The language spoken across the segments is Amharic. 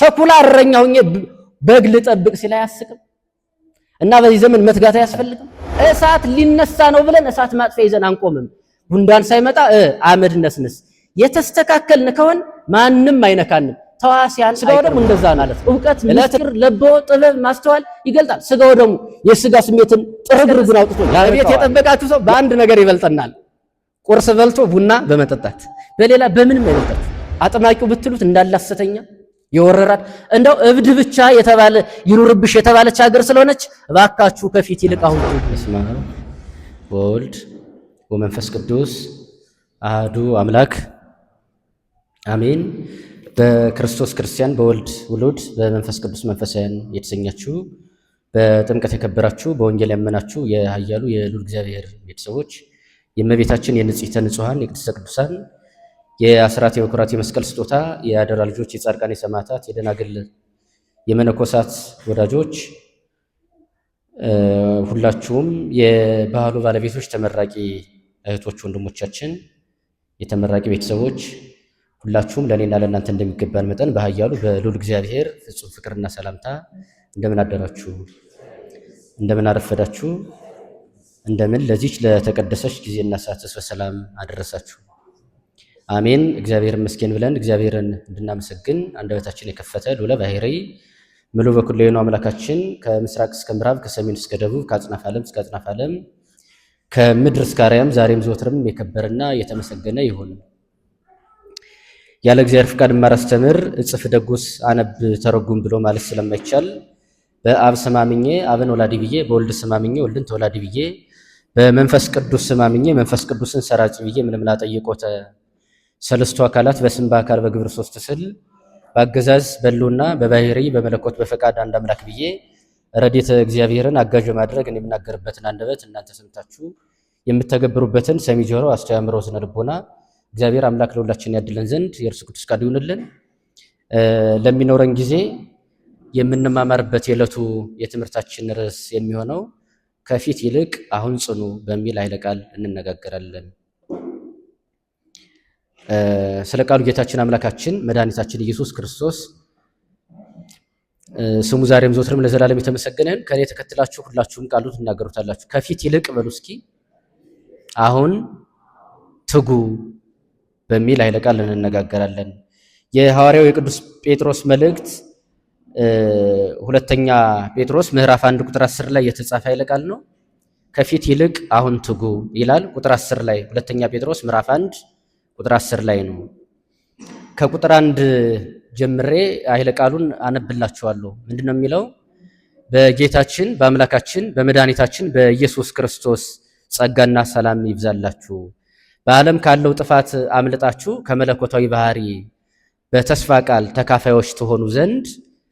ተኩላ እረኛ ሁኜ በግ ልጠብቅ ሲል አያስቅም? እና በዚህ ዘመን መትጋት አያስፈልግም? እሳት ሊነሳ ነው ብለን እሳት ማጥፊያ ይዘን አንቆምም። ጉንዳን ሳይመጣ አመድ ነስንስ። የተስተካከልን ከሆን ማንም አይነካንም። ተዋሲያን ስጋው ደግሞ እንደዛ ማለት እውቀት፣ ምስጢር፣ ለቦ ጥበብ፣ ማስተዋል ይገልጣል። ስጋው ደግሞ የስጋ ስሜትን ጥርግርጉን አውጥቶ ቤት የጠበቃችሁ ሰው በአንድ ነገር ይበልጠናል። ቁርስ በልቶ ቡና በመጠጣት በሌላ በምንም አይበልጣችሁ። አጥማቂው ብትሉት እንዳላሰተኛ የወረራት እንደው እብድ ብቻ የተባለ ይኑርብሽ የተባለች ሀገር ስለሆነች እባካችሁ ከፊት ይልቅ አሁን። በስመ አብ ወወልድ ወመንፈስ ቅዱስ አህዱ አምላክ አሜን። በክርስቶስ ክርስቲያን፣ በወልድ ውሉድ፣ በመንፈስ ቅዱስ መንፈሳውያን የተሰኛችሁ፣ በጥምቀት የከበራችሁ፣ በወንጌል ያመናችሁ የኃያሉ የልዑል እግዚአብሔር ቤተሰቦች፣ የእመቤታችን የንጽሕተ ንጹሐን የቅድስተ ቅዱሳን የአስራት የበኩራት የመስቀል ስጦታ የአደራ ልጆች፣ የጻድቃን የሰማዕታት የደናግል የመነኮሳት ወዳጆች፣ ሁላችሁም የባህሉ ባለቤቶች ተመራቂ እህቶች ወንድሞቻችን፣ የተመራቂ ቤተሰቦች፣ ሁላችሁም ለእኔና ለእናንተ እንደሚገባን መጠን በኃያሉ በልዑል እግዚአብሔር ፍጹም ፍቅርና ሰላምታ እንደምን አደራችሁ? እንደምን አረፈዳችሁ? እንደምን ለዚች ለተቀደሰች ጊዜና ሰዓት በሰላም አደረሳችሁ? አሜን። እግዚአብሔር ይመስገን ብለን እግዚአብሔርን እንድናመሰግን አንደበታችን የከፈተ ልዑለ ባሕርይ ምሉዕ በኩለሄኑ አምላካችን ከምስራቅ እስከ ምዕራብ፣ ከሰሜን እስከ ደቡብ፣ ከአጽናፍ ዓለም እስከ አጽናፍ ዓለም፣ ከምድር እስከ አርያም ዛሬም ዘወትርም የከበረና የተመሰገነ ይሁን። ያለ እግዚአብሔር ፍቃድ የማላስተምር፣ እጽፍ ደጉስ አነብ ተረጉም ብሎ ማለት ስለማይቻል በአብ ስም አምኜ አብን ወላዲ ብዬ፣ በወልድ ስም አምኜ ወልድን ተወላዲ ብዬ፣ በመንፈስ ቅዱስ ስም አምኜ መንፈስ ቅዱስን ሰራጭ ብዬ፣ ምንም ላጠይቆተ ሰለስቱ አካላት በስም በአካል በግብር ሶስት ስል፣ በአገዛዝ በሕልውና በባሕርይ በመለኮት በፈቃድ አንድ አምላክ ብዬ፣ ረድኤተ እግዚአብሔርን አጋዥ በማድረግ እኔ የምናገርበትን አንደበት እናንተ ሰምታችሁ የምተገብሩበትን ሰሚ ጆሮ፣ አስተዋይ አእምሮ፣ ስነ ልቦና እግዚአብሔር አምላክ ለሁላችን ያድለን ዘንድ የእርሱ ቅዱስ ቃል ይሁንልን። ለሚኖረን ጊዜ የምንማማርበት የዕለቱ የትምህርታችን ርዕስ የሚሆነው ከፊት ይልቅ አሁን ጽኑ በሚል ኃይለ ቃል እንነጋገራለን። ስለ ቃሉ ጌታችን አምላካችን መድኃኒታችን ኢየሱስ ክርስቶስ ስሙ ዛሬም ዘወትርም ለዘላለም የተመሰገነ ይሁን። ከእኔ ተከትላችሁ ሁላችሁም ቃሉን ትናገሩታላችሁ። ከፊት ይልቅ በሉ እስኪ አሁን ትጉ በሚል ኃይለ ቃል እንነጋገራለን። የሐዋርያው የቅዱስ ጴጥሮስ መልእክት ሁለተኛ ጴጥሮስ ምዕራፍ 1 ቁጥር 10 ላይ የተጻፈ ኃይለ ቃል ነው። ከፊት ይልቅ አሁን ትጉ ይላል። ቁጥር 10 ላይ፣ ሁለተኛ ጴጥሮስ ምዕራፍ 1 ቁጥር 10 ላይ ነው። ከቁጥር 1 ጀምሬ ኃይለ ቃሉን አነብላችኋለሁ። ምንድን ነው የሚለው? በጌታችን በአምላካችን በመድኃኒታችን በኢየሱስ ክርስቶስ ጸጋና ሰላም ይብዛላችሁ። በዓለም ካለው ጥፋት አምልጣችሁ ከመለኮታዊ ባህሪ በተስፋ ቃል ተካፋዮች ትሆኑ ዘንድ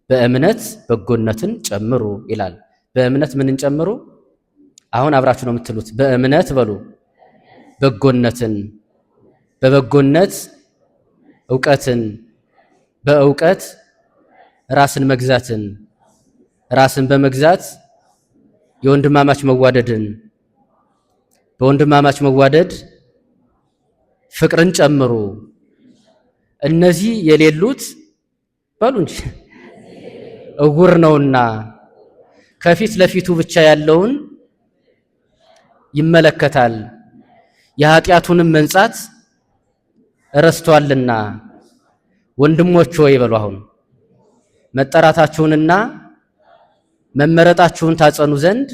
በእምነት በጎነትን ጨምሩ ይላል። በእምነት ምንን ጨምሩ? አሁን አብራችሁ ነው የምትሉት። በእምነት በሉ በጎነትን፣ በበጎነት እውቀትን፣ በእውቀት ራስን መግዛትን፣ ራስን በመግዛት የወንድማማች መዋደድን፣ በወንድማማች መዋደድ ፍቅርን ጨምሩ። እነዚህ የሌሉት በሉ እንጂ እውር ነውና ከፊት ለፊቱ ብቻ ያለውን ይመለከታል፣ የኃጢአቱንም መንጻት ረስቷልና። ወንድሞች ሆይ በሉ አሁን መጠራታችሁንና መመረጣችሁን ታጸኑ ዘንድ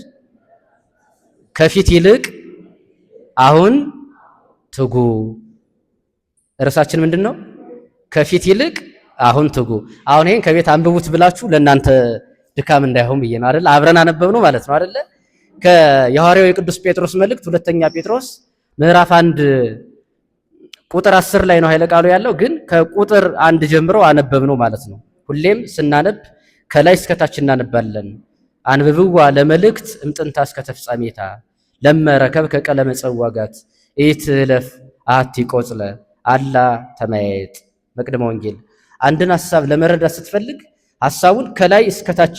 ከፊት ይልቅ አሁን ትጉ። ርዕሳችን ምንድን ነው? ከፊት ይልቅ አሁን ትጉ። አሁን ይሄን ከቤት አንብቡት ብላችሁ ለእናንተ ድካም እንዳይሆን ብዬ ነው አይደል? አብረን አነበብነው ማለት ነው አይደለ? ከየሐዋርያው የቅዱስ ጴጥሮስ መልእክት ሁለተኛ ጴጥሮስ ምዕራፍ 1 ቁጥር 10 ላይ ነው ኃይለ ቃሉ ያለው፣ ግን ከቁጥር 1 ጀምሮ አነበብነው ማለት ነው። ሁሌም ስናነብ ከላይ እስከታች እናነባለን። አንብብዋ ለመልእክት እምጥንታ እስከ ተፍጻሜታ ለመረከብ ከቀለመ ጸዋጋት ኢትለፍ አቲ ቆጽለ አላ ተመያየጥ። መቅደመ ወንጌል አንድን ሐሳብ ለመረዳት ስትፈልግ ሐሳቡን ከላይ እስከታች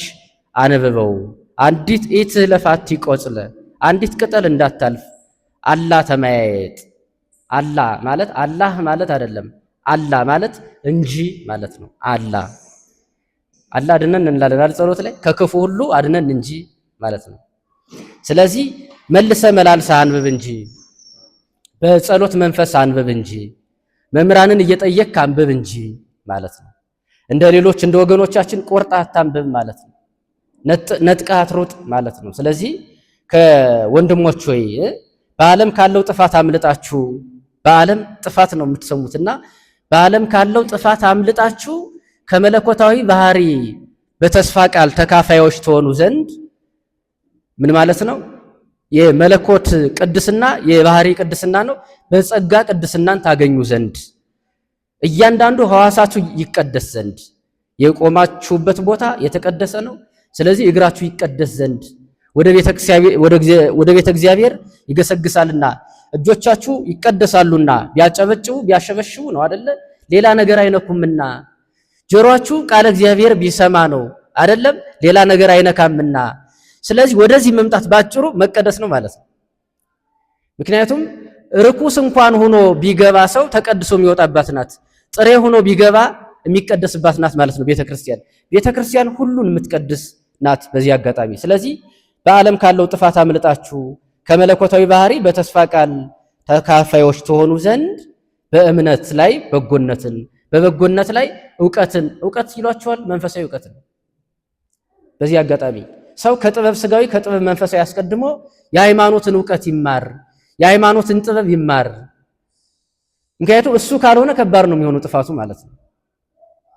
አንብበው። አንዲት ኢትለፍ አቲ ቆጽለ፣ አንዲት ቅጠል እንዳታልፍ፣ አላ ተመያየጥ። አላ ማለት አላህ ማለት አይደለም። አላ ማለት እንጂ ማለት ነው። አላ አላ አድነን እንላለን አይደል? ጸሎት ላይ ከክፉ ሁሉ አድነን እንጂ ማለት ነው። ስለዚህ መልሰ መላልሰ አንብብ እንጂ፣ በጸሎት መንፈስ አንብብ እንጂ፣ መምህራንን እየጠየቅክ አንብብ እንጂ ማለት ነው። እንደ ሌሎች እንደ ወገኖቻችን ቆርጣ አታንብብ ማለት ነው። ነጥቀህ አትሩጥ ማለት ነው። ስለዚህ ከወንድሞች ሆይ በዓለም ካለው ጥፋት አምልጣችሁ፣ በዓለም ጥፋት ነው የምትሰሙትና በዓለም ካለው ጥፋት አምልጣችሁ ከመለኮታዊ ባህሪ በተስፋ ቃል ተካፋዮች ትሆኑ ዘንድ ምን ማለት ነው? የመለኮት ቅድስና የባህሪ ቅድስና ነው። በጸጋ ቅድስናን ታገኙ ዘንድ እያንዳንዱ ሕዋሳችሁ ይቀደስ ዘንድ የቆማችሁበት ቦታ የተቀደሰ ነው። ስለዚህ እግራችሁ ይቀደስ ዘንድ ወደ ቤተ እግዚአብሔር ይገሰግሳልና እጆቻችሁ ይቀደሳሉና ቢያጨበጭቡ ቢያሸበሽቡ ነው አይደለ? ሌላ ነገር አይነኩምና ጆሮአችሁ ቃለ እግዚአብሔር ቢሰማ ነው አይደለም? ሌላ ነገር አይነካምና። ስለዚህ ወደዚህ መምጣት ባጭሩ መቀደስ ነው ማለት ነው። ምክንያቱም ርኩስ እንኳን ሆኖ ቢገባ ሰው ተቀድሶ የሚወጣባት ናት። ጥሬ ሆኖ ቢገባ የሚቀደስባት ናት ማለት ነው ቤተክርስቲያን። ቤተክርስቲያን ሁሉን የምትቀድስ ናት በዚህ አጋጣሚ። ስለዚህ በዓለም ካለው ጥፋት አምልጣችሁ ከመለኮታዊ ባህሪ በተስፋ ቃል ተካፋዮች ትሆኑ ዘንድ በእምነት ላይ በጎነትን፣ በበጎነት ላይ እውቀትን፣ እውቀት ይሏቸዋል መንፈሳዊ እውቀት ነው። በዚህ አጋጣሚ ሰው ከጥበብ ስጋዊ ከጥበብ መንፈሳዊ አስቀድሞ የሃይማኖትን እውቀት ይማር፣ የሃይማኖትን ጥበብ ይማር። ምክንያቱም እሱ ካልሆነ ከባድ ነው የሚሆነው ጥፋቱ ማለት ነው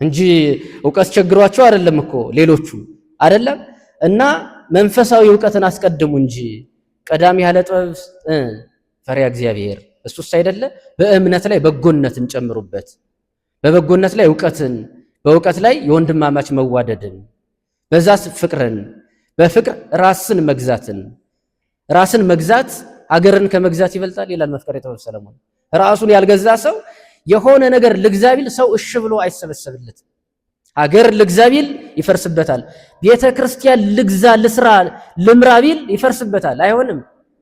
እንጂ እውቀት ቸግሯቸው አይደለም እኮ ሌሎቹ አይደለም። እና መንፈሳዊ እውቀትን አስቀድሙ እንጂ ቀዳሚ ያለ ጥበብ ፈሪሃ እግዚአብሔር እሱስ አይደለ። በእምነት ላይ በጎነትን ጨምሩበት፣ በበጎነት ላይ እውቀትን፣ በእውቀት ላይ የወንድማማች መዋደድን፣ በዛ ፍቅርን፣ በፍቅር ራስን መግዛትን። ራስን መግዛት አገርን ከመግዛት ይበልጣል ይላል መፍቀሬ ጥበብ ሰለሞን። ራሱን ያልገዛ ሰው የሆነ ነገር ልግዛ ቢል ሰው እሺ ብሎ አይሰበሰብለትም። አገር ልግዛ ቢል ይፈርስበታል። ቤተ ክርስቲያን ልግዛ ልስራ ልምራ ቢል ይፈርስበታል። አይሆንም።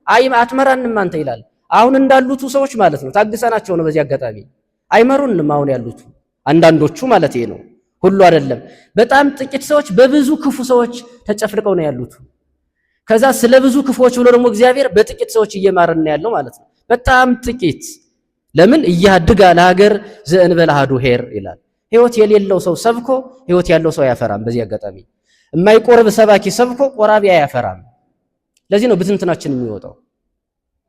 አይ አትመራንም አንተ ይላል። አሁን እንዳሉቱ ሰዎች ማለት ነው። ታግሰናቸው ነው። በዚህ አጋጣሚ አይመሩንም። አሁን ያሉቱ አንዳንዶቹ ማለት ይሄ ነው፣ ሁሉ አይደለም። በጣም ጥቂት ሰዎች በብዙ ክፉ ሰዎች ተጨፍልቀው ነው ያሉት። ከዛ ስለ ብዙ ክፉዎች ብሎ ደግሞ እግዚአብሔር በጥቂት ሰዎች እየማረን ነው ያለው ማለት ነው። በጣም ጥቂት። ለምን ኢያድጋ ለሀገር ዘእንበለ አሐዱ ኄር ይላል። ህይወት የሌለው ሰው ሰብኮ ህይወት ያለው ሰው አያፈራም። በዚህ አጋጣሚ የማይቆርብ ሰባኪ ሰብኮ ቆራቢ አያፈራም። ለዚህ ነው ብትንትናችን የሚወጣው።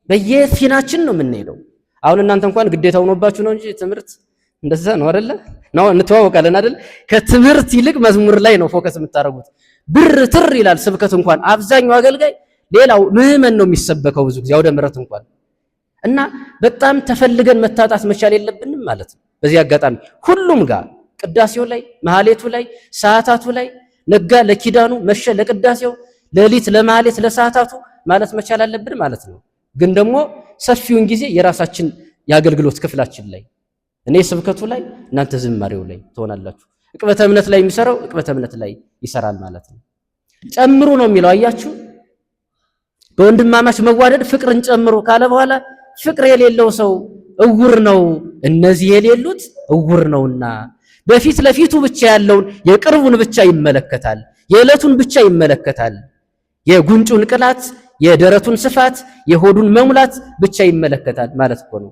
በየፊናችን ነው የምንሄደው። አሁን እናንተ እንኳን ግዴታ ሆኖባችሁ ነው እንጂ ትምህርት እንደዛ ነው አይደለ? ነው እንተዋወቃለን አይደል? ከትምህርት ይልቅ መዝሙር ላይ ነው focus የምታደርጉት። ብር ትር ይላል ስብከት እንኳን አብዛኛው አገልጋይ ሌላው ምዕመን ነው የሚሰበከው ብዙ ጊዜ አውደ ምሕረት እንኳን እና በጣም ተፈልገን መታጣት መቻል የለብንም ማለት ነው። በዚህ አጋጣሚ ሁሉም ጋር ቅዳሴው ላይ፣ መሐሌቱ ላይ፣ ሰዓታቱ ላይ ነጋ ለኪዳኑ መሸ ለቅዳሴው፣ ሌሊት ለመሐሌት ለሰዓታቱ ማለት መቻል አለብን ማለት ነው። ግን ደግሞ ሰፊውን ጊዜ የራሳችን የአገልግሎት ክፍላችን ላይ እኔ ስብከቱ ላይ እናንተ ዝማሬው ላይ ትሆናላችሁ። ዕቅበተ እምነት ላይ የሚሰራው ዕቅበተ እምነት ላይ ይሰራል ማለት ነው። ጨምሩ ነው የሚለው አያችሁ። በወንድማማች መዋደድ ፍቅርን ጨምሩ ካለ በኋላ ፍቅር የሌለው ሰው እውር ነው፣ እነዚህ የሌሉት እውር ነውና በፊት ለፊቱ ብቻ ያለውን የቅርቡን ብቻ ይመለከታል፣ የዕለቱን ብቻ ይመለከታል። የጉንጩን ቅላት፣ የደረቱን ስፋት፣ የሆዱን መሙላት ብቻ ይመለከታል ማለት እኮ ነው።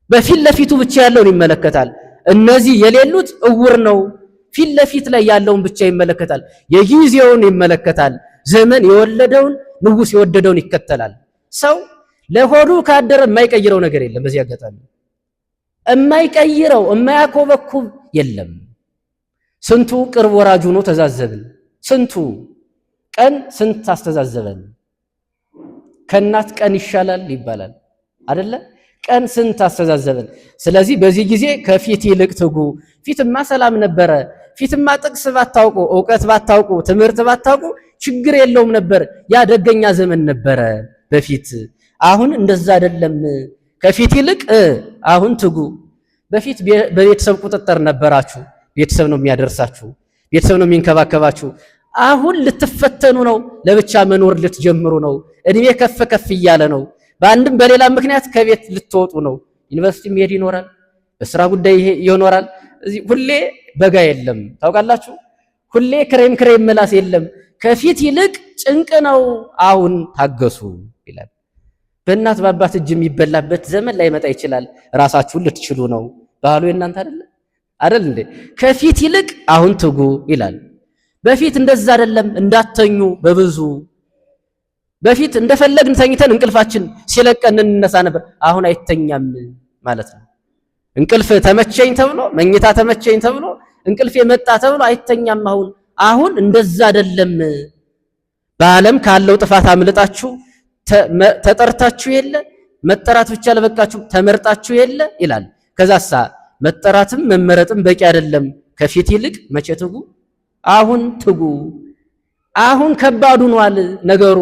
በፊት ለፊቱ ብቻ ያለውን ይመለከታል። እነዚህ የሌሉት እውር ነው። ፊት ለፊት ላይ ያለውን ብቻ ይመለከታል። የጊዜውን ይመለከታል። ዘመን የወለደውን ንጉሥ የወደደውን ይከተላል። ሰው ለሆዱ ካደረ የማይቀይረው ነገር የለም። በዚህ አጋጣሚ የማይቀይረው የማያኮበኩብ የለም። ስንቱ ቅርብ ወራጅ ሆኖ ተዛዘብን። ስንቱ ቀን ስንት አስተዛዘበን። ከእናት ቀን ይሻላል ይባላል አደለ? ቀን ስንት አስተዛዘበን። ስለዚህ በዚህ ጊዜ ከፊት ይልቅ ትጉ። ፊትማ ሰላም ነበረ። ፊትማ ጥቅስ ባታውቁ፣ እውቀት ባታውቁ፣ ትምህርት ባታውቁ ችግር የለውም ነበር። ያ ደገኛ ዘመን ነበረ በፊት። አሁን እንደዛ አይደለም። ከፊት ይልቅ አሁን ትጉ። በፊት በቤተሰብ ቁጥጥር ነበራችሁ። ቤተሰብ ነው የሚያደርሳችሁ፣ ቤተሰብ ነው የሚንከባከባችሁ። አሁን ልትፈተኑ ነው። ለብቻ መኖር ልትጀምሩ ነው። እድሜ ከፍ ከፍ እያለ ነው። በአንድም በሌላ ምክንያት ከቤት ልትወጡ ነው። ዩኒቨርሲቲ መሄድ ይኖራል፣ በስራ ጉዳይ ይኖራል። እዚህ ሁሌ በጋ የለም ታውቃላችሁ። ሁሌ ክሬም ክሬም ምላስ የለም። ከፊት ይልቅ ጭንቅ ነው፣ አሁን ታገሱ ይላል። በእናት በአባት እጅ የሚበላበት ዘመን ላይመጣ ይችላል። ራሳችሁን ልትችሉ ነው። ባህሉ የእናንተ አይደለ አይደል እንዴ? ከፊት ይልቅ አሁን ትጉ ይላል። በፊት እንደዛ አይደለም፣ እንዳተኙ በብዙ በፊት እንደፈለግን ተኝተን እንቅልፋችን ሲለቀን እንነሳ ነበር። አሁን አይተኛም ማለት ነው። እንቅልፍ ተመቸኝ ተብሎ መኝታ ተመቸኝ ተብሎ እንቅልፍ የመጣ ተብሎ አይተኛም። አሁን አሁን እንደዛ አይደለም። በዓለም ካለው ጥፋት አምልጣችሁ ተጠርታችሁ የለ መጠራት ብቻ አልበቃችሁ ተመርጣችሁ የለ ይላል። ከዛሳ መጠራትም መመረጥም በቂ አይደለም። ከፊት ይልቅ መቼ ትጉ? አሁን ትጉ። አሁን ከባድ ሆኗል ነገሩ።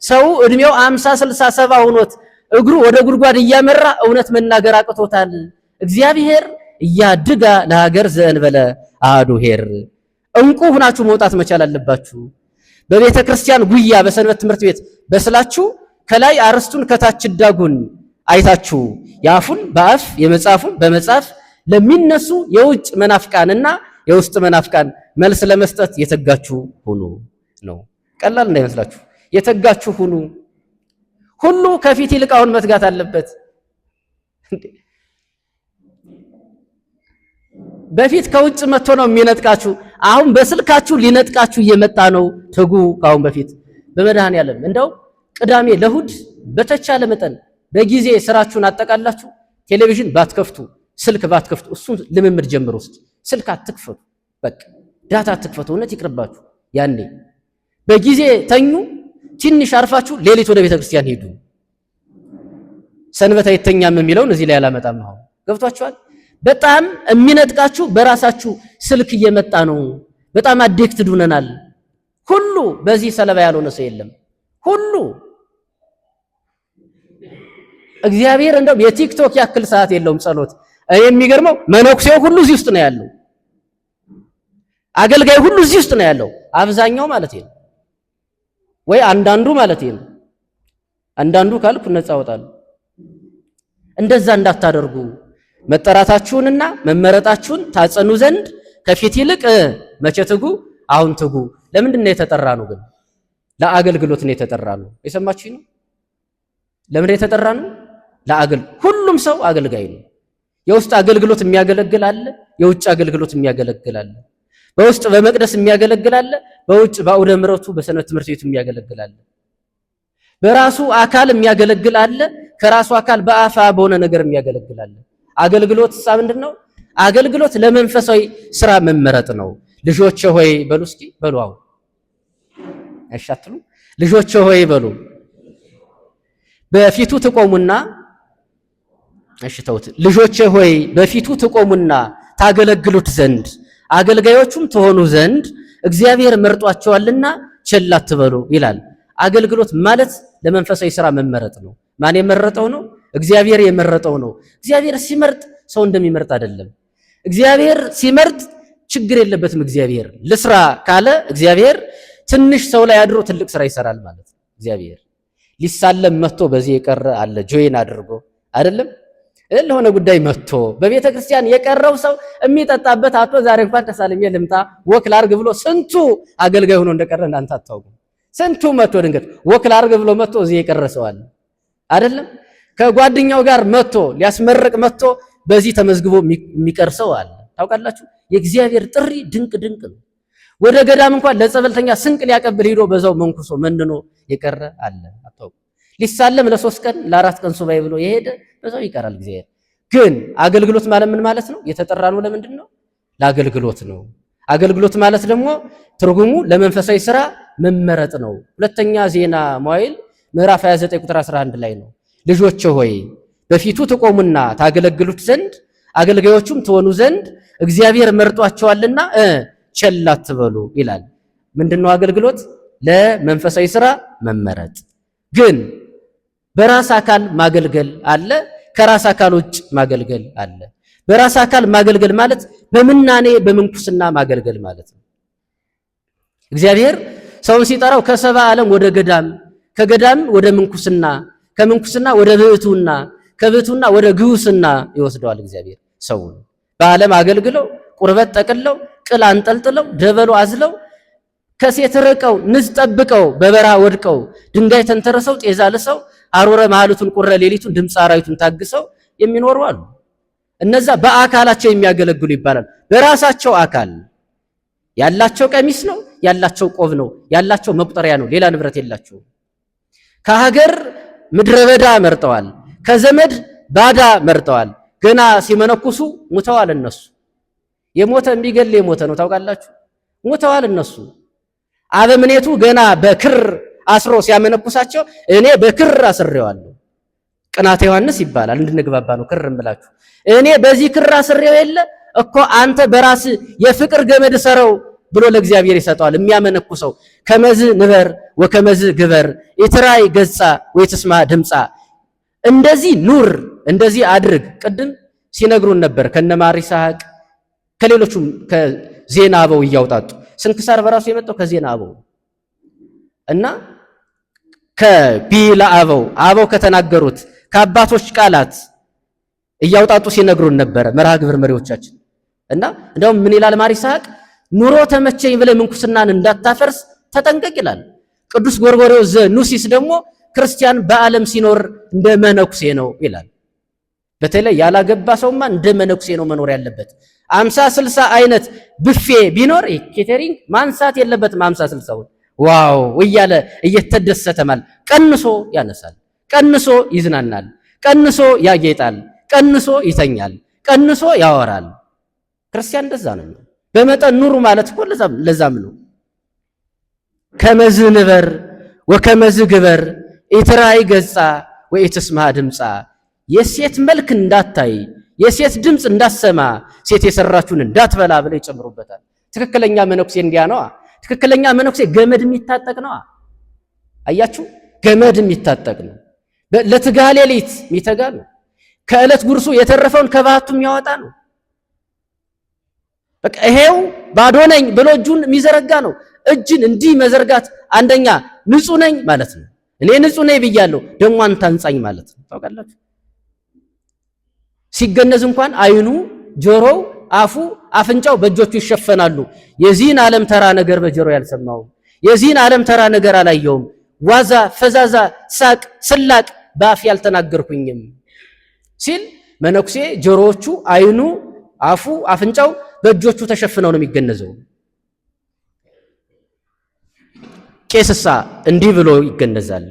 ሰው እድሜው 50 60 70 ሆኖት እግሩ ወደ ጉድጓድ እያመራ እውነት መናገር አቅቶታል። እግዚአብሔር እያድጋ ለሀገር ዘእንበለ አሐዱ ኄር። እንቁ ሁናችሁ መውጣት መቻል አለባችሁ። በቤተ ክርስቲያን ጉያ በሰንበት ትምህርት ቤት በስላችሁ ከላይ አርስቱን ከታች ዳጉን አይታችሁ የአፉን በአፍ የመጽሐፉን በመጽሐፍ ለሚነሱ የውጭ መናፍቃንና የውስጥ መናፍቃን መልስ ለመስጠት የተጋችሁ ሁኑ ነው። ቀላል እንዳይመስላችሁ የተጋችሁ ሁኑ። ሁሉ ከፊት ይልቅ አሁን መትጋት አለበት። በፊት ከውጭ መጥቶ ነው የሚነጥቃችሁ። አሁን በስልካችሁ ሊነጥቃችሁ እየመጣ ነው። ትጉ። ከአሁን በፊት በመድኃኔዓለም እንደው ቅዳሜ ለእሑድ በተቻለ መጠን በጊዜ ስራችሁን አጠቃላችሁ ቴሌቪዥን ባትከፍቱ፣ ስልክ ባትከፍቱ፣ እሱን ልምምድ ጀምሩ። ውስጥ ስልክ አትክፈቱ፣ በቃ data አትክፈቱ። እውነት ይቅርባችሁ። ያኔ በጊዜ ተኙ። ትንሽ አርፋችሁ ሌሊት ወደ ቤተ ክርስቲያን ሂዱ። ሰንበት አይተኛም የሚለውን እዚህ ላይ አላመጣም። አሁን ገብቷችኋል? በጣም የሚነጥቃችሁ በራሳችሁ ስልክ እየመጣ ነው። በጣም addicted ሆነናል። ሁሉ በዚህ ሰለባ ያልሆነ ሰው የለም። ሁሉ እግዚአብሔር እንደው የቲክቶክ ያክል ሰዓት የለውም ጸሎት። የሚገርመው መነኩሴው ሁሉ እዚህ ውስጥ ነው ያለው። አገልጋይ ሁሉ እዚህ ውስጥ ነው ያለው። አብዛኛው ማለት ነው ወይ አንዳንዱ ማለት ነው። አንዳንዱ ካልኩ ነፃ እወጣለሁ። እንደዛ እንዳታደርጉ መጠራታችሁንና መመረጣችሁን ታጸኑ ዘንድ ከፊት ይልቅ መቼ ትጉ? አሁን ትጉ። ለምንድን ነው የተጠራ ነው? ግን ለአገልግሎት ነው የተጠራ ነው። የሰማችሁ ነው። ለምንድን ነው የተጠራ ነው? ሁሉም ሰው አገልጋይ ነው። የውስጥ አገልግሎት የሚያገለግል አለ፣ የውጭ አገልግሎት የሚያገለግል አለ። በውስጥ በመቅደስ የሚያገለግል አለ፣ በውጭ በአውደ ምሕረቱ በሰንበት ትምህርት ቤቱ የሚያገለግል አለ። በራሱ አካል የሚያገለግል አለ፣ ከራሱ አካል በአፋ በሆነ ነገር የሚያገለግል አለ። አገልግሎት ሳ ምንድን ነው? አገልግሎት ለመንፈሳዊ ስራ መመረጥ ነው። ልጆቼ ሆይ በሉ እስኪ በሉ። አሁን እሺ አትሉ? ልጆቼ ሆይ በሉ። በፊቱ ትቆሙና እሺ ተውት። ልጆቼ ሆይ በፊቱ ትቆሙና ታገለግሉት ዘንድ አገልጋዮቹም ትሆኑ ዘንድ እግዚአብሔር መርጧቸዋልና ቸል አትበሉ ይላል። አገልግሎት ማለት ለመንፈሳዊ ስራ መመረጥ ነው። ማን የመረጠው ነው? እግዚአብሔር የመረጠው ነው። እግዚአብሔር ሲመርጥ ሰው እንደሚመርጥ አይደለም። እግዚአብሔር ሲመርጥ ችግር የለበትም። እግዚአብሔር ልስራ ካለ እግዚአብሔር ትንሽ ሰው ላይ አድሮ ትልቅ ስራ ይሰራል ማለት ነው። እግዚአብሔር ሊሳለም መጥቶ በዚህ የቀረ አለ join አድርጎ አይደለም ለሆነ ጉዳይ መጥቶ በቤተ ክርስቲያን የቀረው ሰው የሚጠጣበት አጥቶ ዛሬ እንኳን ተሳልሜ ልምጣ walk ላርግ ብሎ ስንቱ አገልጋይ ሆኖ እንደቀረ እናንተ አታውቁም። ስንቱ መጥቶ ድንገት walk ላርግ ብሎ መጥቶ እዚህ የቀረ ሰው አለ አይደለም። ከጓደኛው ጋር መጥቶ ሊያስመርቅ መጥቶ በዚህ ተመዝግቦ የሚቀር ሰው አለ። ታውቃላችሁ፣ የእግዚአብሔር ጥሪ ድንቅ ድንቅ ነው። ወደ ገዳም እንኳን ለጸበልተኛ ስንቅ ሊያቀብል ሄዶ በዛው መንኩሶ መንኖ የቀረ አለ። አታውቁም። ሊሳለም ለ3 ቀን ለ4 ቀን ሱባኤ ብሎ የሄደ በዛው ይቀራል። እግዚአብሔር ግን አገልግሎት ማለት ምን ማለት ነው? የተጠራ ነው ለምንድን ነው? ለአገልግሎት ነው። አገልግሎት ማለት ደግሞ ትርጉሙ ለመንፈሳዊ ስራ መመረጥ ነው። ሁለተኛ ዜና መዋዕል ምዕራፍ 29 ቁጥር 11 ላይ ነው። ልጆቼ ሆይ በፊቱ ትቆሙና ታገለግሉት ዘንድ አገልጋዮቹም ትሆኑ ዘንድ እግዚአብሔር መርጧቸዋልና ቸል አትበሉ ይላል። ምንድነው አገልግሎት? ለመንፈሳዊ ስራ መመረጥ። ግን በራስ አካል ማገልገል አለ፣ ከራስ አካል ውጭ ማገልገል አለ። በራስ አካል ማገልገል ማለት በምናኔ በምንኩስና ማገልገል ማለት ነው። እግዚአብሔር ሰውን ሲጠራው ከሰባ ዓለም ወደ ገዳም፣ ከገዳም ወደ ምንኩስና፣ ከምንኩስና ወደ ብዕቱና፣ ከብዕቱና ወደ ግዑስና ይወስደዋል። እግዚአብሔር ሰውን በዓለም አገልግለው ቁርበት ጠቅለው ቅል አንጠልጥለው ደበሎ አዝለው ከሴት ርቀው ንዝ ጠብቀው በበረሃ ወድቀው ድንጋይ ተንተርሰው ጤዛ ልሰው አሩረ መሃሉቱን ቁረ ሌሊቱን ድምፀ አራዊቱን ታግሰው የሚኖሩ አሉ። እነዛ በአካላቸው የሚያገለግሉ ይባላል። በራሳቸው አካል ያላቸው ቀሚስ ነው፣ ያላቸው ቆብ ነው፣ ያላቸው መቁጠሪያ ነው። ሌላ ንብረት የላቸውም። ከሀገር ምድረ በዳ መርጠዋል። ከዘመድ ባዳ መርጠዋል። ገና ሲመነኩሱ ሙተዋል። እነሱ የሞተ የሚገል የሞተ ነው ታውቃላችሁ። ሙተዋል እነሱ። አበምኔቱ ገና በክር አስሮ ሲያመነኩሳቸው እኔ በክር አስሬዋለሁ። ቅናተ ዮሐንስ ይባላል። እንድንግባባ ነው ክር እምላችሁ። እኔ በዚህ ክር አስሬው የለ እኮ አንተ በራስ የፍቅር ገመድ ሰረው ብሎ ለእግዚአብሔር ይሰጠዋል። የሚያመነኩሰው ከመዝ ንበር ወከመዝ ግበር ኢትራይ ገጻ ወይትስማ ድምፃ፣ እንደዚህ ኑር፣ እንደዚህ አድርግ። ቅድም ሲነግሩን ነበር ከነማር ይስሐቅ ከሌሎቹም ከዜና አበው እያውጣጡ። ስንክሳር በራሱ የመጣው ከዜና አበው እና ከቢላ አበው አበው ከተናገሩት ከአባቶች ቃላት እያውጣጡ ሲነግሩን ነበረ መርሃ ግብር መሪዎቻችን። እና እንደውም ምን ይላል ማር ይስሐቅ? ኑሮ ተመቸኝ ብለህ ምንኩስናን እንዳታፈርስ ተጠንቀቅ ይላል። ቅዱስ ጎርጎርዮስ ዘኑሲስ ደግሞ ክርስቲያን በዓለም ሲኖር እንደ መነኩሴ ነው ይላል። በተለይ ያላገባ ሰውማ እንደ መነኩሴ ነው መኖር ያለበት። 50 60 አይነት ብፌ ቢኖር catering ማንሳት የለበትም። 50 60ውን wow እያለ እየተደሰተ ማለት ቀንሶ ያነሳል፣ ቀንሶ ይዝናናል፣ ቀንሶ ያጌጣል፣ ቀንሶ ይተኛል፣ ቀንሶ ያወራል። ክርስቲያን እንደዛ ነው። በመጠን ኑሩ ማለት እኮ ለዛም ነው። ከመዝ ንበር ወከመዝ ግበር ኢትራይ ገጻ ወኢትስማ ድምፃ፣ የሴት መልክ እንዳታይ፣ የሴት ድምፅ እንዳትሰማ፣ ሴት የሰራችሁን እንዳትበላ ብለው ይጨምሩበታል። ትክክለኛ መነኩሴ እንዲያ ነዋ። ትክክለኛ መነኩሴ ገመድ የሚታጠቅ ነዋ። አያችሁ፣ ገመድ የሚታጠቅ ነው። ለትጋ ሌሊት የሚተጋ ነው። ከዕለት ጉርሱ የተረፈውን ከባቱ የሚያወጣ ነው። በቃ ይሄው ባዶ ነኝ ብሎ እጁን የሚዘረጋ ነው። እጅን እንዲህ መዘርጋት አንደኛ ንጹህ ነኝ ማለት ነው። እኔ ንጹህ ነኝ ብያለሁ፣ ደግሞ አንተ አንጻኝ ማለት ነው። ታውቃላችሁ፣ ሲገነዝ እንኳን አይኑ፣ ጆሮው፣ አፉ፣ አፍንጫው በእጆቹ ይሸፈናሉ። የዚህን ዓለም ተራ ነገር በጆሮ ያልሰማውም፣ የዚህን ዓለም ተራ ነገር አላየውም፣ ዋዛ ፈዛዛ፣ ሳቅ ስላቅ በአፍ ያልተናገርኩኝም ሲል መነኩሴ ጆሮዎቹ፣ አይኑ፣ አፉ፣ አፍንጫው በእጆቹ ተሸፍነው ነው የሚገነዘው። ቄስሳ እንዲህ ብሎ ይገነዛል።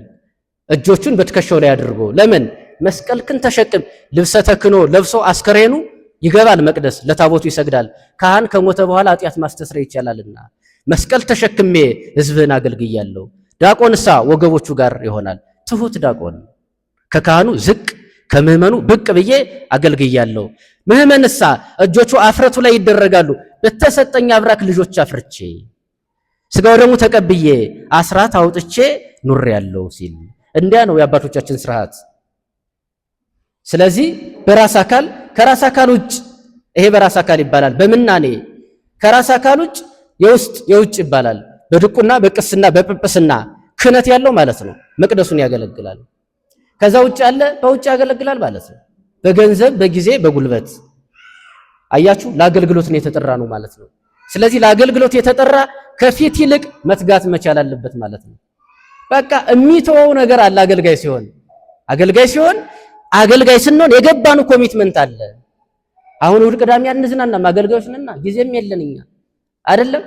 እጆቹን በትከሻው ላይ አድርጎ። ለምን? መስቀልክን ተሸክም ልብሰ ተክህኖ ለብሶ አስከሬኑ ይገባል መቅደስ፣ ለታቦቱ ይሰግዳል። ካህን ከሞተ በኋላ ኃጢአት ማስተስረይ ይቻላልና መስቀል ተሸክሜ ሕዝብህን አገልግያለሁ። ዲያቆንሳ ወገቦቹ ጋር ይሆናል። ትሁት ዲያቆን ከካህኑ ዝቅ ከምዕመኑ ብቅ ብዬ አገልግያለሁ። ምዕመንሳ እጆቹ አፍረቱ ላይ ይደረጋሉ። በተሰጠኝ አብራክ ልጆች አፍርቼ ስጋው ደግሞ ተቀብዬ አስራት አውጥቼ ኑሬያለሁ ሲል እንዲያ ነው የአባቶቻችን ስርዓት። ስለዚህ በራስ አካል ከራስ አካል ውጭ ይሄ በራስ አካል ይባላል። በምናኔ ከራስ አካል ውጭ የውስጥ የውጭ ይባላል። በድቁና በቅስና በጵጵስና ክህነት ያለው ማለት ነው። መቅደሱን ያገለግላል። ከዛ ውጭ ያለ በውጭ ያገለግላል ማለት ነው። በገንዘብ በጊዜ በጉልበት አያችሁ፣ ለአገልግሎት ነው የተጠራ ነው ማለት ነው። ስለዚህ ለአገልግሎት የተጠራ ከፊት ይልቅ መትጋት መቻል አለበት ማለት ነው። በቃ የሚተወው ነገር አለ። አገልጋይ ሲሆን አገልጋይ ስንሆን የገባነው commitment አለ። አሁን እሑድ ቅዳሜ አንዝናናም፣ አገልጋዮች ነንና ጊዜም የለን እኛ አይደለም።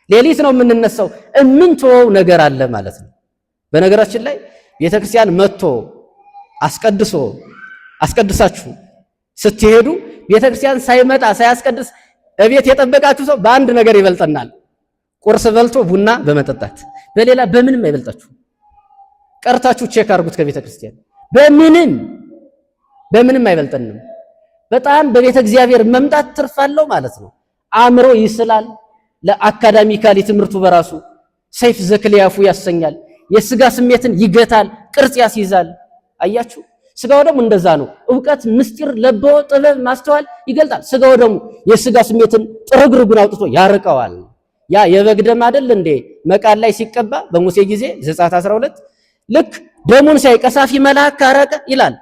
ሌሊት ነው የምንነሳው። እምንተወው ነገር አለ ማለት ነው። በነገራችን ላይ ቤተክርስቲያን መጥቶ አስቀድሶ አስቀድሳችሁ ስትሄዱ ቤተክርስቲያን ሳይመጣ ሳያስቀድስ እቤት የጠበቃችሁ ሰው በአንድ ነገር ይበልጠናል። ቁርስ በልቶ ቡና በመጠጣት፣ በሌላ በምንም አይበልጣችሁ። ቀርታችሁ check አድርጉት። ከቤተ ክርስቲያን በምንም በምንም አይበልጠንም። በጣም በቤተ እግዚአብሔር መምጣት ትርፍ አለው ማለት ነው። አእምሮ ይስላል። ለ academically ትምህርቱ በራሱ ሰይፍ ዘክልያፉ ያሰኛል። የስጋ ስሜትን ይገታል፣ ቅርጽ ያስይዛል። አያችሁ፣ ስጋው ደግሞ እንደዛ ነው። እውቀት፣ ምስጢር፣ ለቦ ጥበብ፣ ማስተዋል ይገልጣል። ስጋው ደግሞ የስጋ ስሜትን ጥርግርጉን አውጥቶ ያርቀዋል። ያ የበግ ደም አይደል እንዴ መቃን ላይ ሲቀባ በሙሴ ጊዜ ዘጸአት 12 ልክ ደሙን ሲያይ ቀሳፊ መልአክ አረቀ ይላል።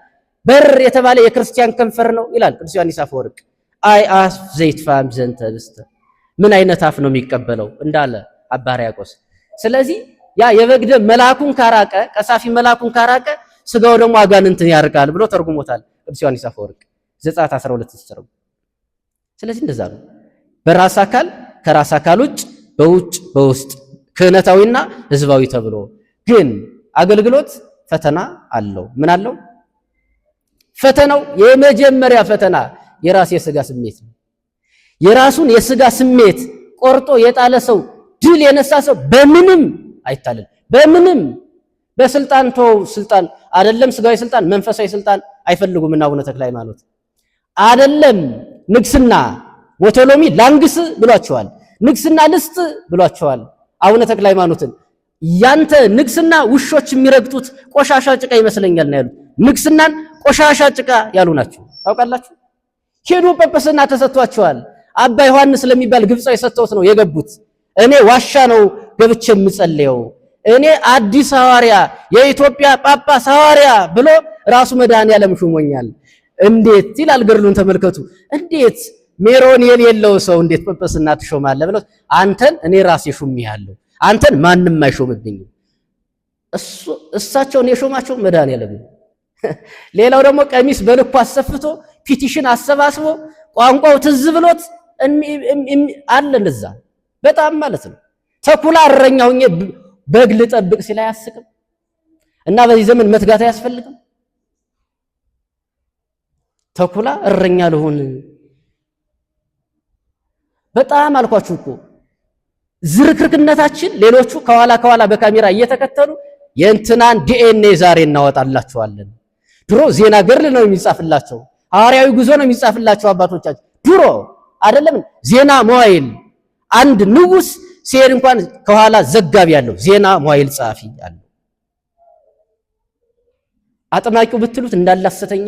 በር የተባለ የክርስቲያን ከንፈር ነው ይላል ቅዱስ ዮሐንስ አፈወርቅ። አይ አፍ ዘይትፋም ዘንተ ብስተ ምን አይነት አፍ ነው የሚቀበለው እንዳለ አባ ሕርያቆስ። ስለዚህ ያ የበግ ደም መልአኩን ካራቀ፣ ቀሳፊ መልአኩን ካራቀ፣ ስጋው ደግሞ አጋንንትን ያርቃል ብሎ ተርጉሞታል ቅዱስ ዮሐንስ አፈወርቅ ዘጸአት 12 ሲተረጉም። ስለዚህ እንደዛ ነው። በራስ አካል ከራስ አካል ውጭ፣ በውጭ በውስጥ፣ ክህነታዊና ህዝባዊ ተብሎ ግን አገልግሎት ፈተና አለው። ምን አለው? ፈተናው የመጀመሪያ ፈተና የራስ የስጋ ስሜት ነው። የራሱን የስጋ ስሜት ቆርጦ የጣለ ሰው፣ ድል የነሳ ሰው በምንም አይታለል። በምንም በስልጣን ተው፣ ስልጣን አይደለም ስጋዊ ስልጣን፣ መንፈሳዊ ስልጣን አይፈልጉም እና አቡነ ተክለ ሃይማኖት አይደለም ንግስና ሞቶሎሚ ላንግስ ብሏቸዋል። ንግስና ልስጥ ብሏቸዋል። አቡነ ተክለ ሃይማኖትን ያንተ ንግስና ውሾች የሚረግጡት ቆሻሻ ጭቃ ይመስለኛል ነው ያሉት። ንግስናን ቆሻሻ ጭቃ ያሉ ናቸው። ታውቃላችሁ። ሄዱ ጵጵስና ተሰጥቷቸዋል። አባ ዮሐንስ ለሚባል ግብፃዊ ሰጥተውት ነው የገቡት። እኔ ዋሻ ነው ገብቼ የምጸልየው፣ እኔ አዲስ ሐዋርያ የኢትዮጵያ ጳጳስ ሐዋርያ ብሎ ራሱ መድኃኔዓለም ሹሞኛል። እንዴት ይላል ገድሉን ተመልከቱ። እንዴት ሜሮን የሌለው ሰው እንዴት ጵጵስና ትሾማለህ ብለው፣ አንተን እኔ ራሴ ሹሜሃለሁ፣ አንተን ማንም አይሾምብኝም። እሳቸውን የሾማቸው መድኃኔዓለም ነው። ሌላው ደግሞ ቀሚስ በልኩ አሰፍቶ petition አሰባስቦ ቋንቋው ትዝ ብሎት አለ እንደዛ በጣም ማለት ነው። ተኩላ እረኛ ሁኜ በግ ልጠብቅ ሲል አያስቅም? እና በዚህ ዘመን መትጋት አያስፈልግም? ተኩላ እረኛ ልሁን በጣም አልኳችሁ እኮ ዝርክርክነታችን። ሌሎቹ ከኋላ ከኋላ በካሜራ እየተከተሉ የእንትናን ዲኤንኤ ዛሬ እናወጣላቸዋለን። ድሮ ዜና ገድል ነው የሚጻፍላቸው፣ ሐዋርያዊ ጉዞ ነው የሚጻፍላቸው አባቶቻችን። ድሮ አይደለም ዜና መዋዕል፣ አንድ ንጉስ ሲሄድ እንኳን ከኋላ ዘጋቢ ያለው ዜና መዋዕል ጸሐፊ አለው። አጥማቂው ብትሉት እንዳላሰተኛ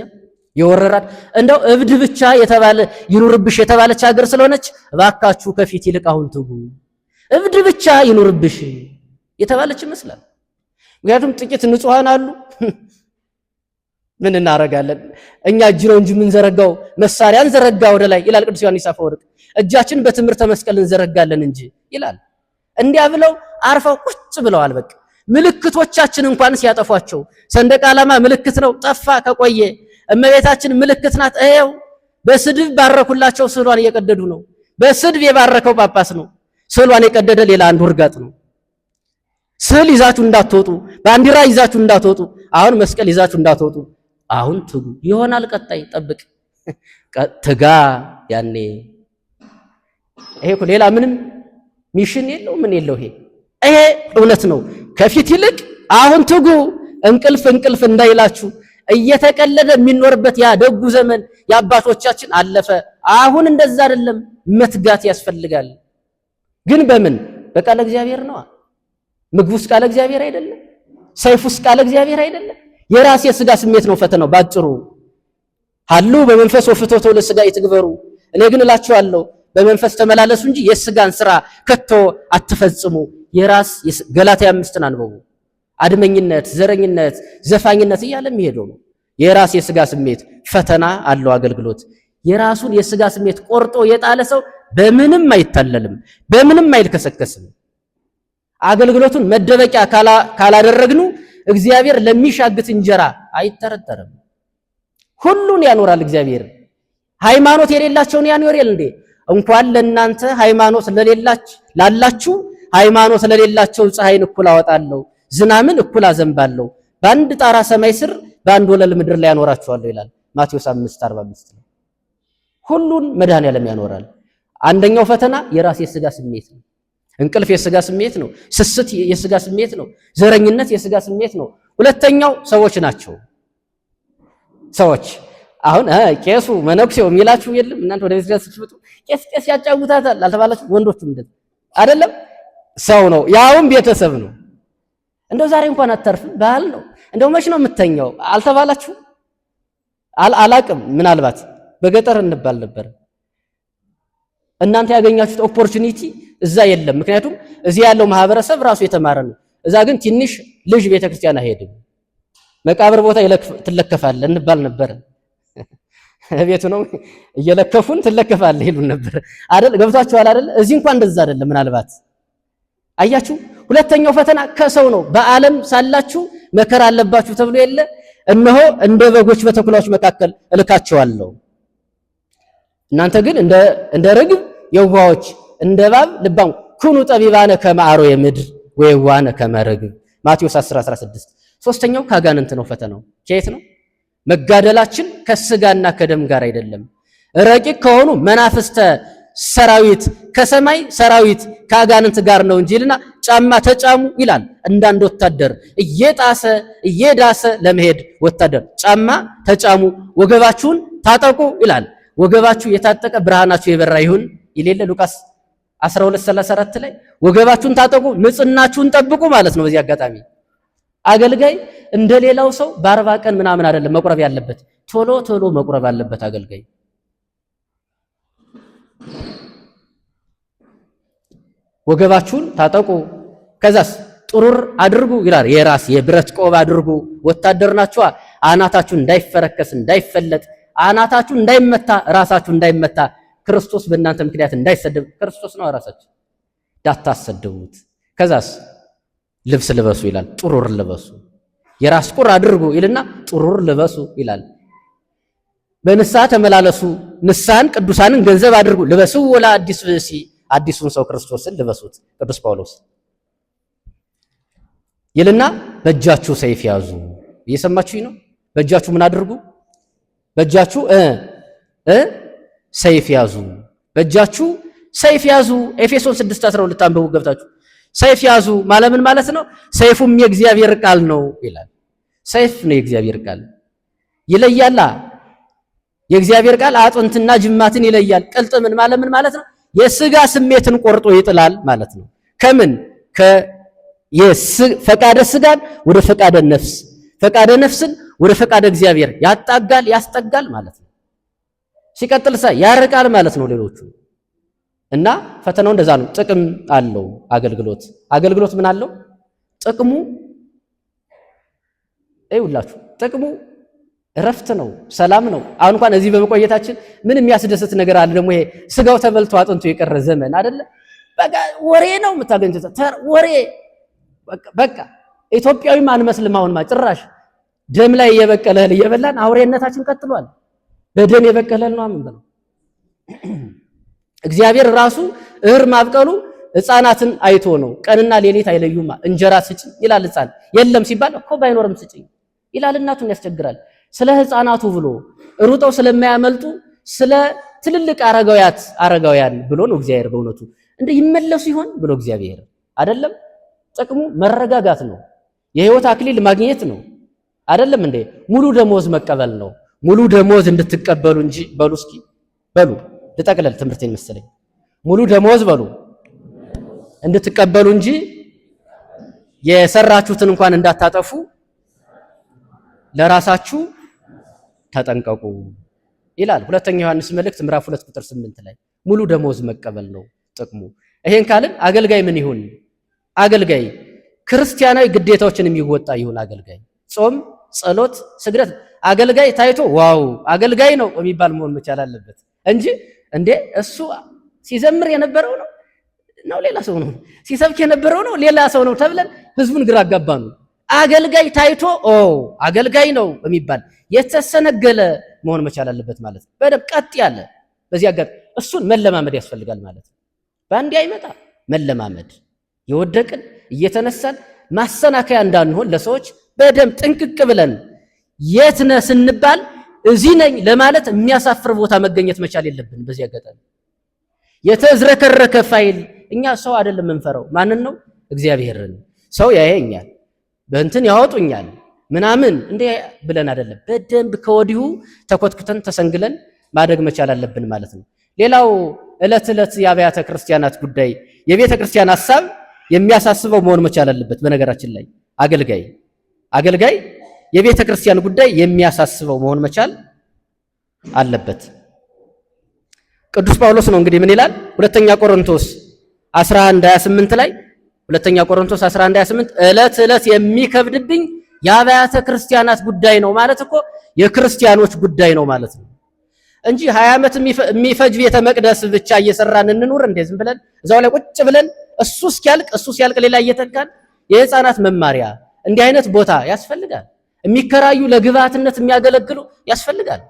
የወረራት እንደው እብድ ብቻ የተባለ ይኑርብሽ የተባለች ሀገር ስለሆነች እባካችሁ ከፊት ይልቅ አሁን ትጉ። እብድ ብቻ ይኑርብሽ የተባለች ይመስላል። ምክንያቱም ጥቂት ንጹሐን አሉ። ምን እናረጋለን? እኛ እጅ ነው እንጂ የምንዘረጋው መሳሪያ እንዘረጋ ወደ ላይ ይላል ቅዱስ ዮሐንስ አፈወርቅ። እጃችን በትምህርተ መስቀል እንዘረጋለን እንጂ ይላል። እንዲያ ብለው አርፈው ቁጭ ብለዋል። በቃ ምልክቶቻችን እንኳን ሲያጠፏቸው፣ ሰንደቅ ዓላማ ምልክት ነው፣ ጠፋ ከቆየ። እመቤታችን ምልክት ናት፣ ይኸው በስድብ ባረኩላቸው፣ ስዕሏን እየቀደዱ ነው። በስድብ የባረከው ጳጳስ ነው። ስዕሏን የቀደደ ሌላ አንዱ እርጋጥ ነው። ስዕል ይዛችሁ እንዳትወጡ፣ ባንዲራ ይዛችሁ እንዳትወጡ፣ አሁን መስቀል ይዛችሁ እንዳትወጡ፣ አሁን ትጉ ይሆናል። ቀጣይ ጠብቅ፣ ትጋ። ያኔ ይሄ እኮ ሌላ ምንም mission የለው ምን የለው። ይሄ እውነት ነው። ከፊት ይልቅ አሁን ትጉ። እንቅልፍ እንቅልፍ እንዳይላችሁ። እየተቀለደ የሚኖርበት ያ ደጉ ዘመን የአባቶቻችን አለፈ። አሁን እንደዛ አይደለም፣ መትጋት ያስፈልጋል። ግን በምን? በቃለ እግዚአብሔር ነዋ። ምግቡስ ቃለ እግዚአብሔር አይደለም? ሰይፉስ ቃለ እግዚአብሔር አይደለም? የራስ የስጋ ስሜት ነው ፈተናው ባጭሩ። ሀሉ በመንፈስ ወፍትወተ ለስጋ ይትግበሩ። እኔ ግን እላችኋለሁ በመንፈስ ተመላለሱ እንጂ የስጋን ስራ ከቶ አትፈጽሙ። የራስ ገላትያ 5ን አንብቡ። አድመኝነት፣ ዘረኝነት፣ ዘፋኝነት እያለ የሚሄደው ነው። የራስ የስጋ ስሜት ፈተና አለው አገልግሎት። የራሱን የስጋ ስሜት ቆርጦ የጣለ ሰው በምንም አይታለልም፣ በምንም አይልከሰከስም። አገልግሎቱን መደበቂያ ካላደረግኑ እግዚአብሔር ለሚሻግት እንጀራ አይጠረጠርም። ሁሉን ያኖራል እግዚአብሔር። ሃይማኖት የሌላቸውን ያኖራል እንዴ? እንኳን ለእናንተ ሃይማኖት ላላችሁ ሃይማኖት ለሌላቸው ፀሐይን እኩል አወጣለሁ፣ ዝናምን እኩል አዘንባለሁ፣ በአንድ ጣራ ሰማይ ስር በአንድ ወለል ምድር ላይ ያኖራችኋለሁ ይላል ማቴዎስ 5:45 ነው። ሁሉን መድኃኔዓለም ያኖራል። አንደኛው ፈተና የራስ የስጋ ስሜት ነው። እንቅልፍ የስጋ ስሜት ነው። ስስት የስጋ ስሜት ነው። ዘረኝነት የስጋ ስሜት ነው። ሁለተኛው ሰዎች ናቸው። ሰዎች አሁን ቄሱ መነኩሴው የሚላችሁ የለም። እናንተ ወደ ቤተክርስቲያን ስትመጡ ቄስ ቄስ ያጫውታታል አልተባላችሁ? ወንዶቹም እንደዚህ አይደለም። ሰው ነው፣ ያውም ቤተሰብ ነው። እንደው ዛሬ እንኳን አተርፍም ባህል ነው። እንደው መች ነው የምተኛው አልተባላችሁ? አላቅም። ምናልባት በገጠር እንባል ነበር። እናንተ ያገኛችሁት opportunity እዛ የለም። ምክንያቱም እዚህ ያለው ማህበረሰብ ራሱ የተማረ ነው። እዛ ግን ትንሽ ልጅ ቤተክርስቲያን አይሄድም። መቃብር ቦታ ትለከፋለህ እንባል ነበር። ቤቱ ነው እየለከፉን ትለከፋለህ ይሉን ነበር አይደል? ገብቷችኋል አይደል? እዚህ እንኳን እንደዛ አይደለም። ምናልባት አያችሁ፣ ሁለተኛው ፈተና ከሰው ነው። በዓለም ሳላችሁ መከራ አለባችሁ ተብሎ የለ? እነሆ እንደ በጎች በተኩላዎች መካከል እልካቸዋለሁ፣ እናንተ ግን እንደ ርግብ የዋሆች እንደ እባብ ልባም ኩኑ ጠቢባነ ከመ አርዌ ምድር ወየዋሃነ ከመ ርግብ ማቴዎስ 10:16። ሶስተኛው ካጋንንት ነው ፈተናው። ከየት ነው? መጋደላችን ከስጋና ከደም ጋር አይደለም፣ ረቂቅ ከሆኑ መናፍስተ ሰራዊት ከሰማይ ሰራዊት ከአጋንንት ጋር ነው እንጂ ይልና ጫማ ተጫሙ ይላል። እንዳንድ ወታደር እየጣሰ እየዳሰ ለመሄድ ወታደር ጫማ ተጫሙ፣ ወገባችሁን ታጠቁ ይላል። ወገባችሁ የታጠቀ ብርሃናችሁ የበራ ይሁን ይሌለ ሉቃስ 12:34 ላይ ወገባችሁን ታጠቁ፣ ንጽህናችሁን ጠብቁ ማለት ነው። በዚህ አጋጣሚ አገልጋይ እንደሌላው ሰው በ40 ቀን ምናምን አይደለም መቁረብ ያለበት፣ ቶሎ ቶሎ መቁረብ አለበት አገልጋይ። ወገባችሁን ታጠቁ፣ ከዛስ ጥሩር አድርጉ ይላል። የራስ የብረት ቆብ አድርጉ፣ ወታደር ናችኋ። አናታችሁ እንዳይፈረከስ እንዳይፈለጥ፣ አናታችሁ እንዳይመታ፣ ራሳችሁ እንዳይመታ፣ ክርስቶስ በእናንተ ምክንያት እንዳይሰደብ፣ ክርስቶስ ነው ራሳችሁ እንዳታሰድቡት። ከዛስ ልብስ ልበሱ ይላል። ጥሩር ልበሱ፣ የራስ ቁር አድርጉ ይልና ጥሩር ልበሱ ይላል። በንስሐ ተመላለሱ፣ ንስሐን ቅዱሳንን ገንዘብ አድርጉ። ልበሱ ወላ አዲስ ብእሲ፣ አዲሱን ሰው ክርስቶስን ልበሱት ቅዱስ ጳውሎስ ይልና በእጃችሁ ሰይፍ ያዙ። እየሰማችሁኝ ነው? በእጃችሁ ምን አድርጉ? በእጃችሁ ሰይፍ ያዙ። በእጃችሁ ሰይፍ ያዙ። ኤፌሶን 6:12 አንብቡ ገብታችሁ። ሰይፍ ያዙ ማለት ምን ማለት ነው? ሰይፉም የእግዚአብሔር ቃል ነው ይላል። ሰይፍ ነው የእግዚአብሔር ቃል። ይለያላ። የእግዚአብሔር ቃል አጥንትና ጅማትን ይለያል። ቅልጥምን ማለት ምን ማለት ነው? የስጋ ስሜትን ቆርጦ ይጥላል ማለት ነው። ከምን ፈቃደ ስጋን ወደ ፈቃደ ነፍስ፣ ፈቃደ ነፍስን ወደ ፈቃደ እግዚአብሔር ያጣጋል፣ ያስጠጋል ማለት ነው። ሲቀጥል ያርቃል ማለት ነው ሌሎቹ። እና ፈተናው እንደዛ ነው። ጥቅም አለው አገልግሎት። አገልግሎት ምን አለው ጥቅሙ? ይኸውላችሁ ጥቅሙ እረፍት ነው፣ ሰላም ነው። አሁን እንኳን እዚህ በመቆየታችን ምን የሚያስደስት ነገር አለ? ደግሞ ይሄ ስጋው ተበልቶ አጥንቱ የቀረ ዘመን አይደለ? በቃ ወሬ ነው የምታገኙት፣ ወሬ በቃ ኢትዮጵያዊም አንመስልም። አሁንማ ጭራሽ ደም ላይ የበቀለ እህል እየበላን አውሬነታችን ቀጥሏል። በደም የበቀለ እህል ነው የምንበላው። እግዚአብሔር ራሱ እህር ማብቀሉ ሕፃናትን አይቶ ነው። ቀንና ሌሊት አይለዩማ። እንጀራ ስጭኝ ይላል ሕፃን። የለም ሲባል እኮ ባይኖርም ስጭኝ ይላል። እናቱን ያስቸግራል። ስለ ሕፃናቱ ብሎ ሩጠው ስለማያመልጡ ስለ ትልልቅ አረጋውያን ብሎ ነው እግዚአብሔር በእውነቱ እንደ ይመለሱ ይሆን ብሎ እግዚአብሔር አይደለም። ጥቅሙ መረጋጋት ነው። የህይወት አክሊል ማግኘት ነው። አይደለም እንዴ? ሙሉ ደሞዝ መቀበል ነው። ሙሉ ደሞዝ እንድትቀበሉ እንጂ በሉ እስኪ በሉ ልጠቅለል ትምህርቴን መሰለኝ። ሙሉ ደሞዝ በሉ እንድትቀበሉ እንጂ የሰራችሁትን እንኳን እንዳታጠፉ ለራሳችሁ ተጠንቀቁ ይላል። ሁለተኛ ዮሐንስ መልእክት ምዕራፍ 2 ቁጥር 8 ላይ ሙሉ ደሞዝ መቀበል ነው ጥቅሙ። ይሄን ካልን አገልጋይ ምን ይሁን? አገልጋይ ክርስቲያናዊ ግዴታዎችን የሚወጣ ይሁን። አገልጋይ ጾም፣ ጸሎት፣ ስግደት አገልጋይ ታይቶ wow አገልጋይ ነው የሚባል መሆን መቻል አለበት እንጂ እንዴ እሱ ሲዘምር የነበረው ነው ነው ሌላ ሰው ነው፣ ሲሰብክ የነበረው ነው ሌላ ሰው ነው ተብለን ህዝቡን ግራ አጋባ ነው። አገልጋይ ታይቶ ኦ አገልጋይ ነው የሚባል የተሰነገለ መሆን መቻል አለበት ማለት ነው። በደንብ ቀጥ ያለ በዚህ አጋጣሚ እሱን መለማመድ ያስፈልጋል ማለት ነው። በአንዴ አይመጣ፣ መለማመድ የወደቅን እየተነሳን ማሰናከያ እንዳንሆን ለሰዎች በደንብ ጥንቅቅ ብለን የት ነህ ስንባል እዚህ ነኝ ለማለት የሚያሳፍር ቦታ መገኘት መቻል የለብን። በዚህ አጋጣሚ የተዝረከረከ ፋይል እኛ ሰው አይደለም የምንፈራው፣ ማንን ነው? እግዚአብሔርን። ሰው ያየኛል፣ በእንትን ያወጡኛል ምናምን እንዴ ብለን አይደለም። በደንብ ከወዲሁ ተኮትኩተን ተሰንግለን ማደግ መቻል አለብን ማለት ነው። ሌላው ዕለት ዕለት የአብያተ ክርስቲያናት ጉዳይ የቤተ ክርስቲያን ሐሳብ የሚያሳስበው መሆን መቻል አለበት። በነገራችን ላይ አገልጋይ የቤተ ክርስቲያን ጉዳይ የሚያሳስበው መሆን መቻል አለበት። ቅዱስ ጳውሎስ ነው እንግዲህ ምን ይላል? ሁለተኛ ቆሮንቶስ 11:28 ላይ ሁለተኛ ቆሮንቶስ 11:28 ዕለት ዕለት የሚከብድብኝ የአብያተ ክርስቲያናት ጉዳይ ነው ማለት እኮ የክርስቲያኖች ጉዳይ ነው ማለት ነው። እንጂ 20 ዓመት የሚፈጅ ቤተ መቅደስ ብቻ እየሰራን እንኑር እንዴ? ዝም ብለን እዛው ላይ ቁጭ ብለን እሱ እስኪያልቅ እሱ ሲያልቅ ሌላ እየተካን የህፃናት መማሪያ እንዲህ አይነት ቦታ ያስፈልጋል። የሚከራዩ ለግብዓትነት የሚያገለግሉ ያስፈልጋል።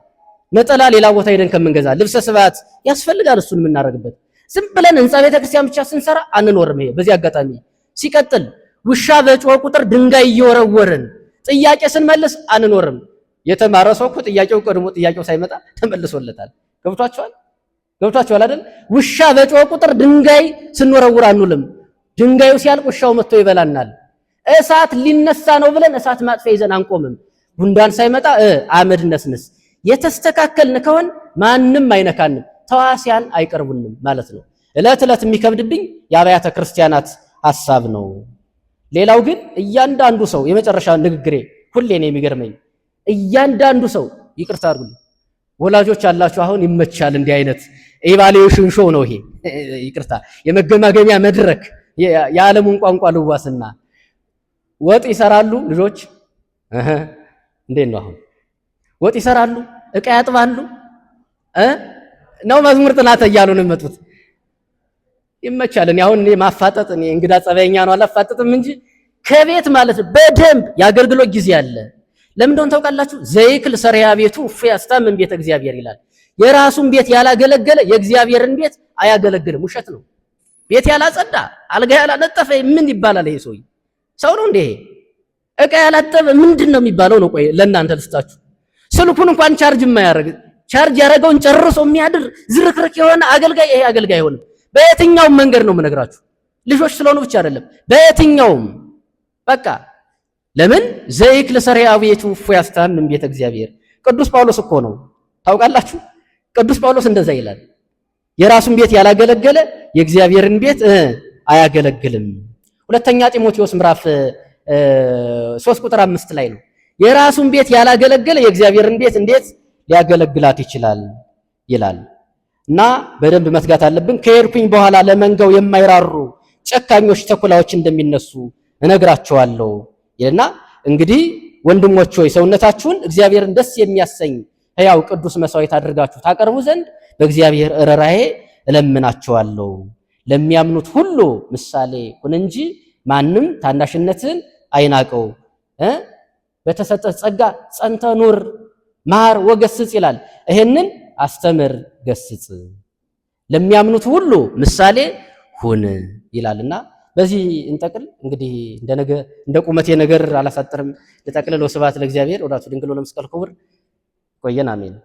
ነጠላ ሌላ ቦታ ሄደን ከምንገዛ ልብሰ ስብዓት ያስፈልጋል። እሱን የምናደርግበት ዝም ብለን ህንፃ ቤተክርስቲያን ብቻ ስንሰራ አንኖርም። ይሄ በዚህ አጋጣሚ ሲቀጥል ውሻ በጮኸ ቁጥር ድንጋይ እየወረወርን ጥያቄ ስንመልስ አንኖርም። የተማረ ሰው እኮ ጥያቄው ቀድሞ ጥያቄው ሳይመጣ ተመልሶለታል። ገብቷቸዋል ገብቷቸዋል አይደል? ውሻ በጮኸ ቁጥር ድንጋይ ስንወረውር አንውልም። ድንጋዩ ሲያልቅ ውሻው መጥቶ ይበላናል። እሳት ሊነሳ ነው ብለን እሳት ማጥፊያ ይዘን አንቆምም። ጉንዳን ሳይመጣ አመድ ነስንስ። የተስተካከልን ከሆን ማንም አይነካንም፣ ተዋሲያን አይቀርቡንም ማለት ነው። እለት እለት የሚከብድብኝ የአብያተ ክርስቲያናት ሐሳብ ነው። ሌላው ግን እያንዳንዱ ሰው የመጨረሻ ንግግሬ ሁሌ ነው የሚገርመኝ፣ እያንዳንዱ ሰው ይቅርታ አድርጉልኝ፣ ወላጆች አላችሁ አሁን ይመቻል። እንዲህ አይነት evaluation show ነው ይሄ። ይቅርታ የመገማገሚያ መድረክ የዓለሙን ቋንቋ ልዋስና ወጥ ይሰራሉ ልጆች። እንዴት ነው አሁን? ወጥ ይሰራሉ፣ እቃ ያጥባሉ ነው መዝሙር ጥናት እያሉ ነው የሚመጡት። ይመቻል። እኔ አሁን እኔ ማፋጠጥ እኔ እንግዳ ጸባይኛ ነው አላፋጠጥም እንጂ ከቤት ማለት ነው በደንብ የአገልግሎት ጊዜ አለ። ለምን እንደሆነ ታውቃላችሁ? ዘይክል ሰርያ ቤቱ እፎ ያስታምም ቤተ እግዚአብሔር ይላል። የራሱን ቤት ያላገለገለ የእግዚአብሔርን ቤት አያገለግልም። ውሸት ነው። ቤት ያላጸዳ አልጋ ያላነጠፈ ምን ይባላል? ይሄ ሰውዬ ሰው ነው እንዴ? እቃ ያላጠበ ምንድን ነው የሚባለው ነው? ቆይ ለእናንተ ልስጣችሁ። ስልኩን እንኳን ቻርጅ የማያደርግ ቻርጅ ያደረገውን ጨርሶ የሚያድር ዝርክርክ የሆነ አገልጋይ ይሄ አገልጋይ አይሆንም። በየትኛውም መንገድ ነው የምነግራችሁ። ልጆች ስለሆኑ ብቻ አይደለም፣ በየትኛውም በቃ ለምን ዘይክል ሰርያ ቤቱ እፎ ያስታምም ቤተ እግዚአብሔር። ቅዱስ ጳውሎስ እኮ ነው ታውቃላችሁ። ቅዱስ ጳውሎስ እንደዛ ይላል። የራሱን ቤት ያላገለገለ የእግዚአብሔርን ቤት አያገለግልም። ሁለተኛ ጢሞቴዎስ ምዕራፍ 3 ቁጥር 5 ላይ ነው። የራሱን ቤት ያላገለገለ የእግዚአብሔርን ቤት እንዴት ሊያገለግላት ይችላል ይላል። እና በደንብ መትጋት አለብን። ከሄድኩኝ በኋላ ለመንጋው የማይራሩ ጨካኞች ተኩላዎች እንደሚነሱ እነግራቸዋለሁ ይልና እንግዲህ ወንድሞች ሆይ ሰውነታችሁን እግዚአብሔርን ደስ የሚያሰኝ ሕያው ቅዱስ መስዋዕት አድርጋችሁ ታቀርቡ ዘንድ በእግዚአብሔር ርኅራኄ እለምናችኋለሁ። ለሚያምኑት ሁሉ ምሳሌ ሁን እንጂ ማንም ታናሽነትን አይናቀው። በተሰጠ ጸጋ ጸንተ ኑር፣ ማር ወገስጽ ይላል። ይሄንን አስተምር፣ ገስጽ፣ ለሚያምኑት ሁሉ ምሳሌ ሁን ይላልና በዚህ እንጠቅል። እንግዲህ እንደነገ እንደ ቁመቴ ነገር አላሳጥርም። ልጠቅልል። ወስብሐት ለእግዚአብሔር ወለወላዲቱ ድንግል ወለመስቀሉ ክቡር። ቆየን። አሜን።